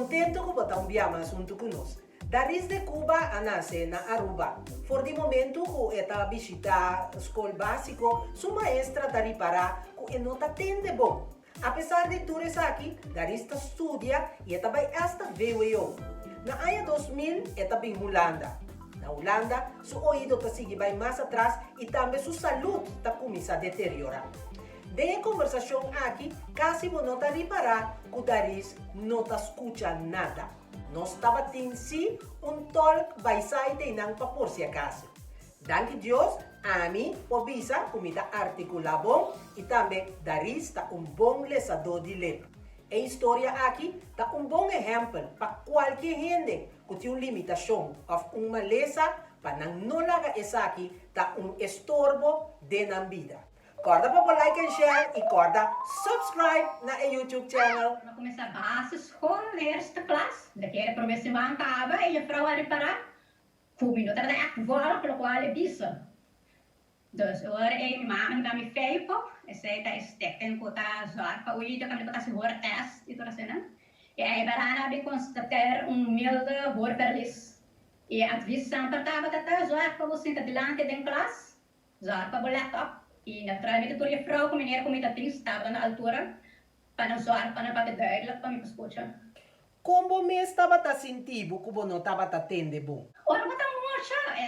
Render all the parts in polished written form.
Contento cu bo ta un bia mas hunto cu nos. Daris de Cuba a nace na Aruba. For di momento cu e ta bishita scol basico, su maestra ta ripara cu e no ta tende bon. Apesar di tur esaki, Daris ta studia y e ta bay hasta vwo. Na aña 2000 e ta bin Hulanda. Na Hulanda, su oido ta sigui bay mas atras y tambe su salud ta cuminsa deteriora. Den e conversacion aki, casi bo no ta ripara cu Daris no ta scucha nada. Nos tabatin si un tolk bayside einan pa por si acaso. Danki Dios, ami por bisa ku mi ta artikulá bon i tambe Daris ta un bon lesadó di lep. E historia aki ta un bon ehèmpel pa kualke hende ku tin un limitashon òf un malesa pa nan no laga esaki ta un estorbo den nan bida. Kòrda pa bo like en share i kòrda subscribe na e YouTube channel. Mi a kuminsá basisschool, eerste klas. De kere promé siman kaba e juffrouw a ripará Ku mi no tabata ègt vòlg lokual e bisa. Dus e ora ei mi mama hiba mi feiko, esei ta e stichting ku ta zòrg pa oido kaminda ku ta hasi hoortest i tur asina. I ei barana a bin konstater un milde hoorverlies. I e advies semper tabata ta zòrg pa bo sinta dilanti den klas, zòrg pa bo lèt op. I naturalmente tur jefrou ku meneer ku mi ta tin tabata na altura pa nan zòrg pa nan papia duidelijk pa mi por skucha. Kon bo mes tabata sinti bo ku bo no tabata tende bon? Ora bo ta mucha, e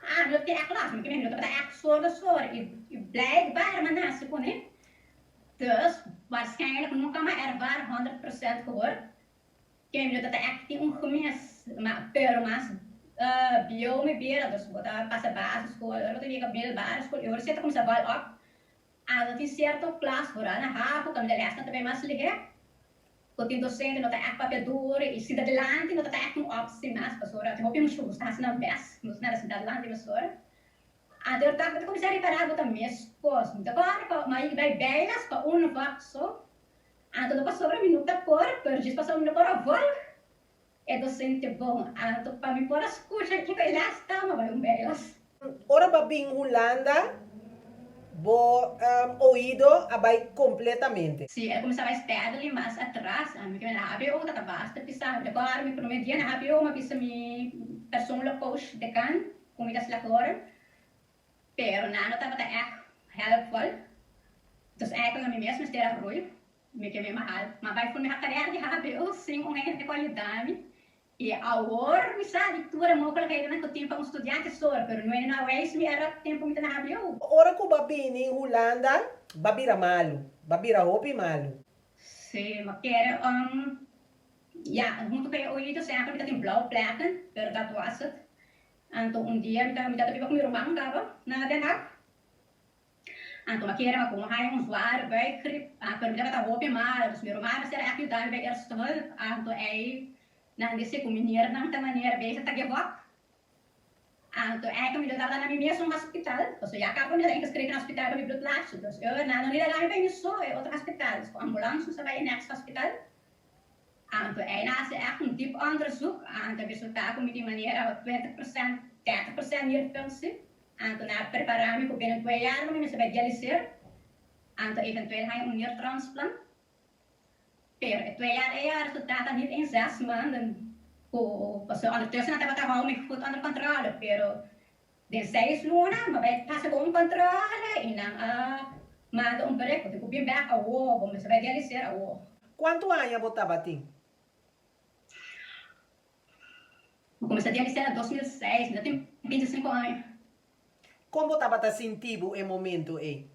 ah, no tin ègt last, mi no tabata ègt sordo sor i blijkbaar mi a nase kuné. Dus, waarschijnlijk nunca mi a ervaar 100% gehoor. Ke mi no tabata ègt tin un gemis, ma pero mas bieu mi bira, dus bo ta pasa basisschool, ora bo ta yega middelbare school, e ora si e ta kuminsá val op. Ata tin sierto klas vooral na havo kaminda lèsnan ta bai mas lihé. Ku tin dosente no ta ègt papia duru i sinta dilanti no ta ta ègt un opsi mas pasobra tin hopi mucha ku gusta hasi nan bèst nos nada sinta dilanti mesora. Anto e tok bo ta kuminsá ripará bo ta meskos. Mi ta kòrda pa mi bai bailas pa un vak so. Anto no pasobra mi no ta por pero djis pasobra mi no por a vòlg E docente bon anto pa mi por a scucha kico e les ta ma bai un bailes. Ora bo a bin Hulanda bo oido a bai completamente. Si, el cuminsa bai steadily mas atras. Ami ke na hbo ta ta basta pisa. Mi ta kòrda mi prome dia na hbo mi a bisa mi persoonlijk coach dekan ku mi ta slecht horen. Pero nan no tabata ègt helpvol. Dus eigenlijk na mi mes mester a groei. Mi ke mi mahal. Ma bai for mi hakarera di hbo sin un hende ku a yuda mi. I awor mi sa di tur e mogelijkhedennan ku tin pa un studiante sor, pero no a wijs mi era tempu mi ta na hbo. Ora ku bo a bini Hulanda, bo a bira malu. Bo a bira hopi malu. Sí, mi kere ya, huntu ku e oido semper mi ta tin blauwe plekken, pero dat was het. Anto un dia mi ta mi ta biba ku mi ruman kaba na Den Haag. Anto mi a kere ma komo haña un zware buikgriep, pero mi tabata hopi mal, dus mi ruman mester a ègt yuda mi bij eerste hulp. Anto ei nan disi ku mi niernan ta manera bezig ta give up. Anto ei mi lo tabata na mi mesun hospital, pasobra ya kaba mi tabata ingeschreven na hospital pa mi bloedplaatje, dus eu nan no ni laga mi bai mi so e otro hospital, dus ku ambulans nos a bai e next hospital. Anto ei nan hasi ègt un diep onderzoek, anto resulta ku mi tin manera 20%, 30% nierfunctie. Anto nan a prepará mi ku binnen twee jaar lo mi mester bai dialiseer, anto eventueel haña un niertransplant. Pero e twee jaar ei a resultá ta niet eens zes maanden ku pasobra ondertussen nan tabata hou mi goed onder controle, pero den seis luna mi a bai pasa ku un controle i nan a manda un bericht ku tin ku bin bèk awor, bo mester bai dialiseer awor. Kuantu aña bo tabatin? Mi kuminsá dialisá na 2006, mi ta tin 25 aña. Kon bo tabata sinti bo e momento ei?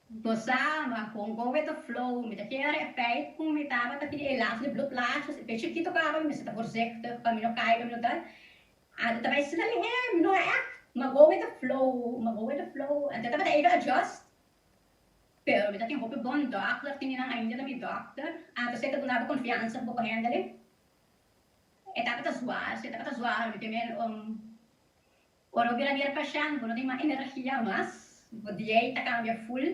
Bo sa, ma kon go with the flow. Mi ta kere e feit ku mi tabata tin e laatste di bloedplaatjes, e p'e chikito kaba mi mester ta voorzichtig pa mi no kai, pa mi no tal. Anto ta bai asina lihé, mi no a ègt, ma go with the flow, ma go with the flow. Anto e tabata even adjust, pero mi ta tin hopi bon dòkter, tin di nan ainda ta mi dòkter. Anto esei ta duna bo konfiansa ku bo por handle. E tabata zwaar, si e tabata zwaar, mi tin men ora bo bira mira pashènt bo no tin mas energia mas, bo dieet ta kambia ful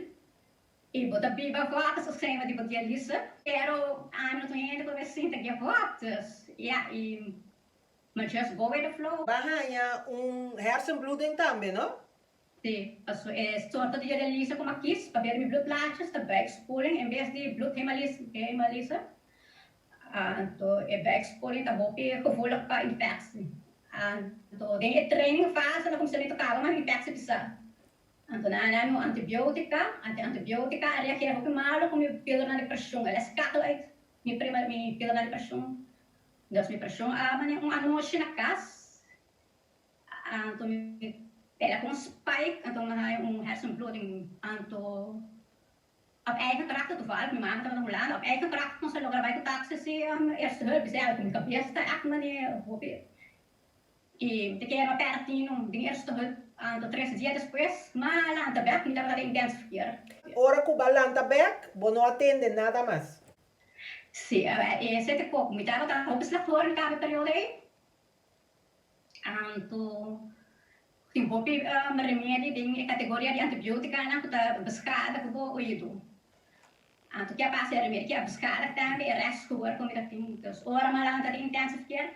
i bo ta biba vòrtes of schema di bo dialise. Pero ami no ta un hende ku ta sinta give up, dus ya, i mi just go with the flow. Bo a haña un hersenbloeding tambe, no? Sí, paso e sorto di dialise ku mi a kis pabia di mi bloedplaatjes ta buikspoeling en bes di bloedhemalise. Anto e buikspoeling ta hopi gevoelig pa infectie. Anto den e training fase na kuminsamentu kaba mas infectie pisá. Anto nan a dami un antibiotica, anto e antibiotica a reagera hopi malo ku mi pildernan di preshon. El a skakel uit mi prima mi pildernan di preshon. Dus mi preshon a mane un anochi na kas. Anto mi pela ku un spike anto mi haña un hersenbloeding. Anto Op eigen kracht, toevallig, mi mama tabata Hulanda, op eigen kracht nos a logra bai ku taxi si eerste hulp, bisei ku mi kabes ta ègt manera hopi i mi ta kere pèrdè tino den eerste hulp, anto tres dia despues mi a lanta bèk, mi tabata den intensive care. Ora ku bo a lanta bèk, bo no a tende nada mas? Si, esei ta koko, mi tabata hopi slaghoorn kaba e periodo ei. Anto tin hopi remedi den e kategoria di antibiotikanan ku ta beskadig bo oido. Anto ke a pasa e remedi ke a beskadig tambe e rest gehoor ku mi ta tin. Dus ora mi a lanta di intensive care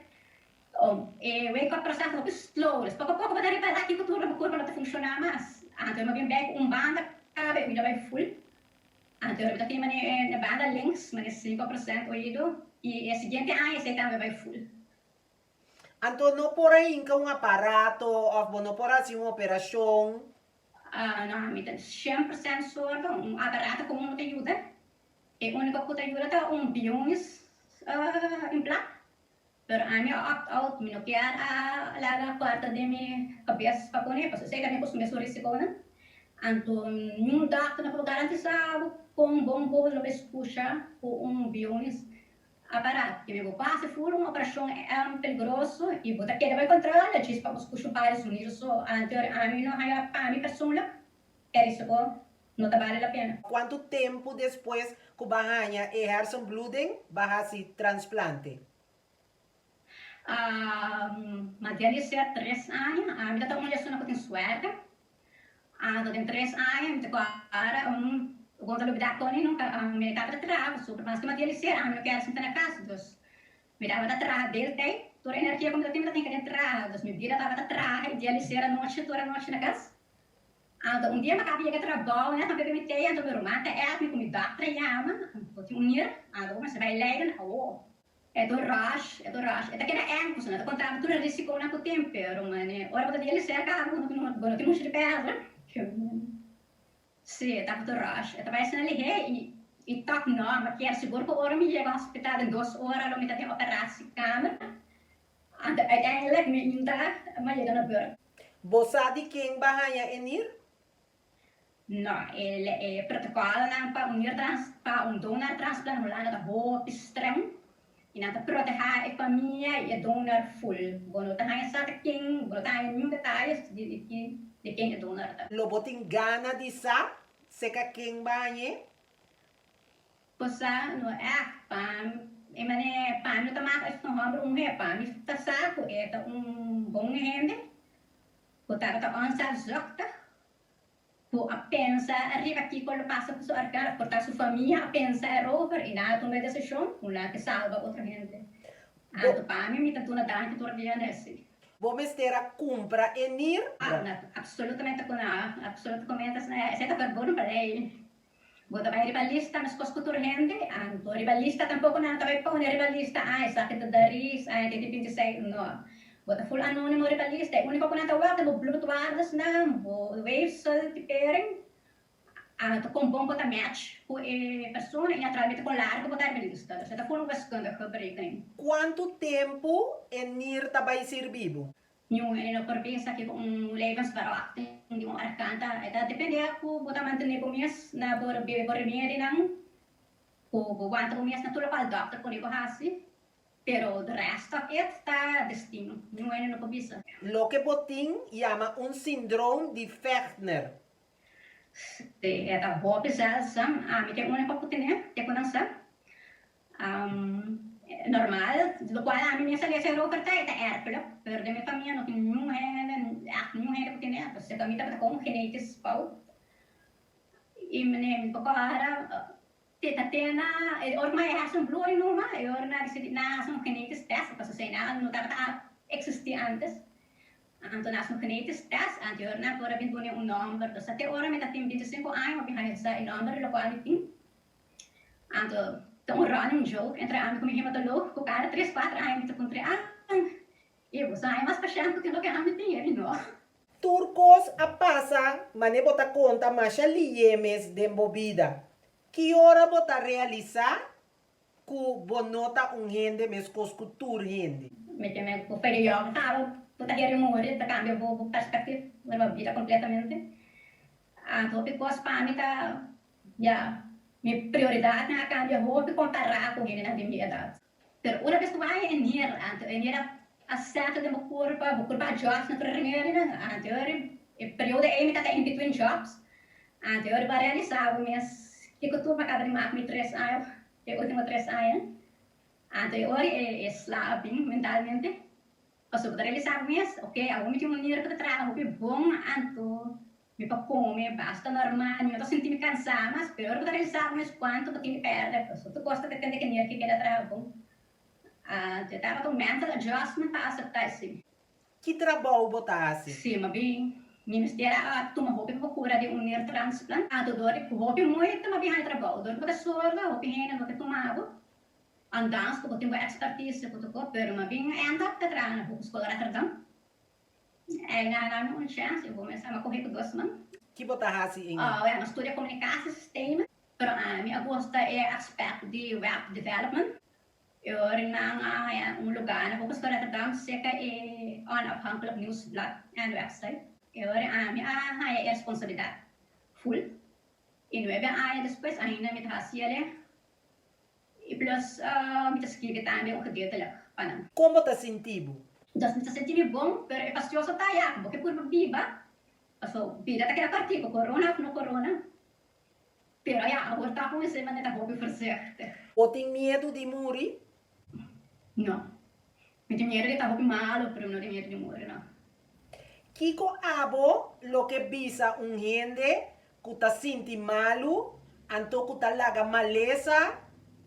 e wake up proces ta hopi slow. Dus poko poko bo ta ripará kiko tur bo kurpa no ta funshoná mas. Anto mi a bin bai ku un banda kabe mi ta bai full. Anto mi ta tin manera na banda links manera 5% oido i e siguiente aña esei tambe bai full. Anto no por a hinka un aparato of bo no por haci un operacion? No, mi ta 100% sordo. Un aparato como no ta yuda. E unico cu ta yuda ta un bionisch implant. Pero ami a opt out, mi no kier a laga cuarta den mi cabes pa pone, pasobra esey tambe cu su mesun risiconan. Anto niun dokter no por garantisa bo con bon bo lo bay scucha cu un bionisch Aparato ke bo pasa fur un operashon peligroso i bo ta keda bai kontrola djis pa bo skucha un par di sonido so. Anto ami no haya pa mi persoonlijk e risiko no ta bale la pena. Kuantu tempu despues ku bo a haña e hersenbloeding bo a hasi transplante? Ma den di ser tres aña, ami ta ta un persona ku tin suerte. Anto den tres aña mi ta kòrda un bo ta lubidá koni nunka. Mi tabata traha pasobra maske mi a dialisera ami no kier sinta na kas. Dus mi tabata traha deeltijd, tur energia ku mi ta tin mi ta tin den traha. Dus mi bida tabata traha i dialisera nochi tur anochi na kas. Anto un dia mi a kaba yega trabou nèt mi a bebe mi tee anto mi ruman ta èt mi ku mi dòkter a yama anto tin un nir anto bo mester bai Leiden awo. E ta un rush, e ta un rush. E ta keda eng, pasobra nan ta konta bo tur e risikonan ku tin, pero mane ora bo ta diali serka bo no bo no tin muchu di pèrdè. Sí, e tabata un rush. E ta bai asina lihé i i tòg nò, mi kier sigur ku ora mi yega hospital den dos ora lo mi ta den operatiekamer. Anto uiteindelijk mi inta mi a yega na beurt. Bo sa di ken bo a haña e nir? No, e protocolonan pa un niertrans pa un donor transplant Hulanda ta hopi streng y nan ta proteha e famia y e donor full. Bo no ta haña sa ta ken, bo no ta haña niun detayes di di ken e donor ta. Lo bo tin gana di sa seka ken bo a hañ'é? Bo sa, no ègt, pa mi, e manera pa mi no ta maka es un hòmber o muhé, pa mi ta sa ku e ta un bon hende ku tabata onzelfzuchtig. Ku a pensa riba kiko lo pasa ku su arkan, por ta su famia a pensa erover i nan a tuma e desishon ku nan ke salba otro hende. Anto pa mi, mi ta duna danki tur dia na esei. Bo mester a kumpra e nir? No, absolutamente ku no. Absolutamente esei ta verboden pa lei. Bo ta bai riba lista meskos ku tur hende, anto riba lista tampoko nan ta bai pone riba lista, ah esaki ta Daris, ah esaki ta bintisei, no. Bo ta ful anonimo riba lista, e uniko ku nan ta wak ta bo bloedwaardesnan, bo weefseltypering, anto kon bon bo ta match ku e persona i naturalmente kon largo bo ta riba lista. Dus e ta ful un wiskundige berekening. Kuantu tempu e nir ta bai sirbi bo? Niun hende no por bisa kiko un levensverwachting di un orgaan ta. E ta dependé ku bo ta mantené bo mes na bo bebe bo remedinan, ku bo wanta bo mes na tur lokual dòkter pone bo hasi, pero the rest of it ta destino. Niun hende no por bisa. Loke bo tin yama un sindroom di Fechtner. Sí, e ta hopi zeldzaam. Ami ta e úniko ku tene, te ku nan sa. Normal, locual ami mes a lesa erover ta, e ta erfelijk, pero den mi famia no tin niun hende, echt niun hende cu tin e, dus e mi tabata con un genetisch fout. Y mene mi poco ahora te ta te na, e ora cu mi a hersenbloeding numa, e ora nan a dicidi nan a haci un genetisch test, pasobra esey nan no tabata existi antes, anto nan a haci un genetisch test, anto e ora nan por a bin pone un nomber, dus te ora mi ta tin 25 aña mi a bin haña sa e nomber di locual mi tin. Anto Ta un running joke entre ami ku mi hematoloog ku kada tres kuater aña mi ta puntra e, ah, i bo sa hay mas pashènt ku tin loke ami tin? E di no. Tur kos a pasa mane bo ta konta masha liye mes den bo bida. Ki ora bo ta realisá ku bo no ta un hende meskos ku tur hende? Mi tin me ku fe di yòg kaba bo ta heri muri ta kambia bo bo perspective riba bida kompletamente. Anto hopi kos pa mi ta ya mi prioridatnan a kambia hopi kompará ku hendenan di mi edat. Pero ora bes ku bo haña e nier anto e nier a settle den bo kurpa, bo kurpa a adjust na tur e remedionan anto e periodo ei mi tabata in between jobs Anto ora bo a realisá bo mes kiko tur bo a kaba di mak mi tres aña, e último tres aña, anto e ora e sla a bin mentalmente, pasobra bo ta realisá bo mes, ok, awor mi tin un manera ku ta traha hopi bon, anto mi por kome basta normal, mi no ta sinti mi kansá mas, pero ora bo ta realisá bo mes kuantu bo tin di pèrdè, pasobra tur kos ta depende ke ner ke keda traha bon. Anto e tabata un mental adjustment pa aseptá esei. Ki trabou bo ta hasi? Sí, ma bin mi mester a tuma hopi procura di un niertransplant. Anto dor di cu hopi moeite ma bin haña trabou. Dor cu bo ta sorga, hopi hende no ke tuma bo. Andans cu bo tin bo expertise cu tocó, pero ma bin end up ta traha na Hogeschool Rotterdam. Ei nan a dami un chance y bo mester a coge cu dos man. Ki bo ta hasi ei nan? Wèl, mi a studia Communicatiesystemen, pero ami a gusta e aspect di web development. E ora nan a haña un lugá na Hogeschool Rotterdam serka e Onafhankelijk Nieuwsblad en website. E ora ami a haña e responsabilidat ful i nuebe aña despues ainda mi ta hasi el'e i plus mi ta skirbi tambe un gedeeltelijk pa nan. Kon bo ta sinti bo? Dus mi ta sinti mi bon, pero e fastioso ta ya ku bo ke purba biba, paso bida ta keda partí ku corona òf no corona. Pero ya, awor ta con esey manera hopi voorzichtig. Bo tin miedu di muri? No. Mi tin miedu di ta hopi malo, pero mi no tin miedu di muri, no. Kiko abo lo ke bisa un hende ku ta sinti malu anto ku ta laga malesa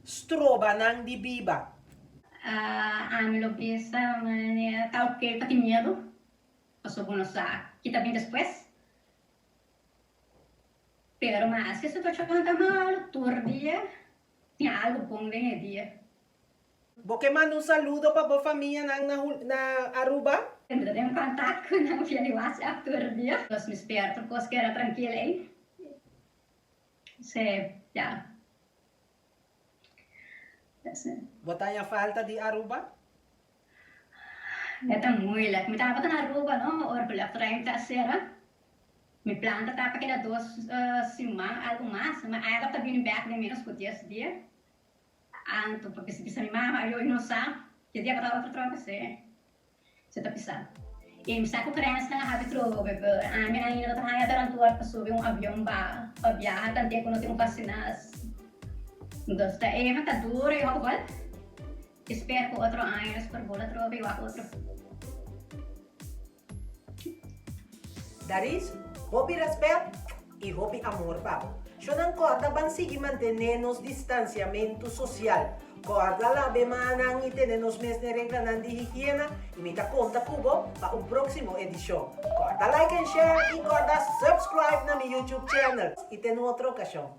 stroba nan di biba? Ami lo bisa manera ta oke pa tin miedu, pasobra bo no sa ki ta bin despues. Pero maske situacion ta malo, tur dia tin algo bon den e dia. Bo ke manda un saludo pa bo famianan na na Aruba? Mi ta den contact cu nan via di WhatsApp tur dia. Dus mi spera tur cos keda trankil ey. Se, ya. Bo ta haña falta di Aruba? E ta moeilijk. Mi tabata na Aruba no, ora ku luchtruimte a sera. Mi plan ta pa keda dos siman, algu mas, ma eigenlijk ta bini bek den menos ku dies dia. Anto pa bisa bisa mi mama, ayo i no sa, ke dia pa ta otro trobe se se ta pisa. I mi sa ku grensnan a habi trobe, pero ami ainda no ta haña verantwoord pa subi un avion ba pa biaha tante ku no tin un vasinas. Dus ta even ta duro i hopi gol. Esper ku otro aña nos por bola atrobe i wak otro. Daris, hopi rèspèt i hopi amor pa bo. Shonnan kòrda ban sigui mantené nos distansiamentu sosial. Kòrda labe mannan i tene nos mes n'e reglanan di higiena i mi ta konta ku bo pa un próksimo edishon. Kòrda like and share i kòrda subscribe na mi YouTube channel. I te un otro okashon.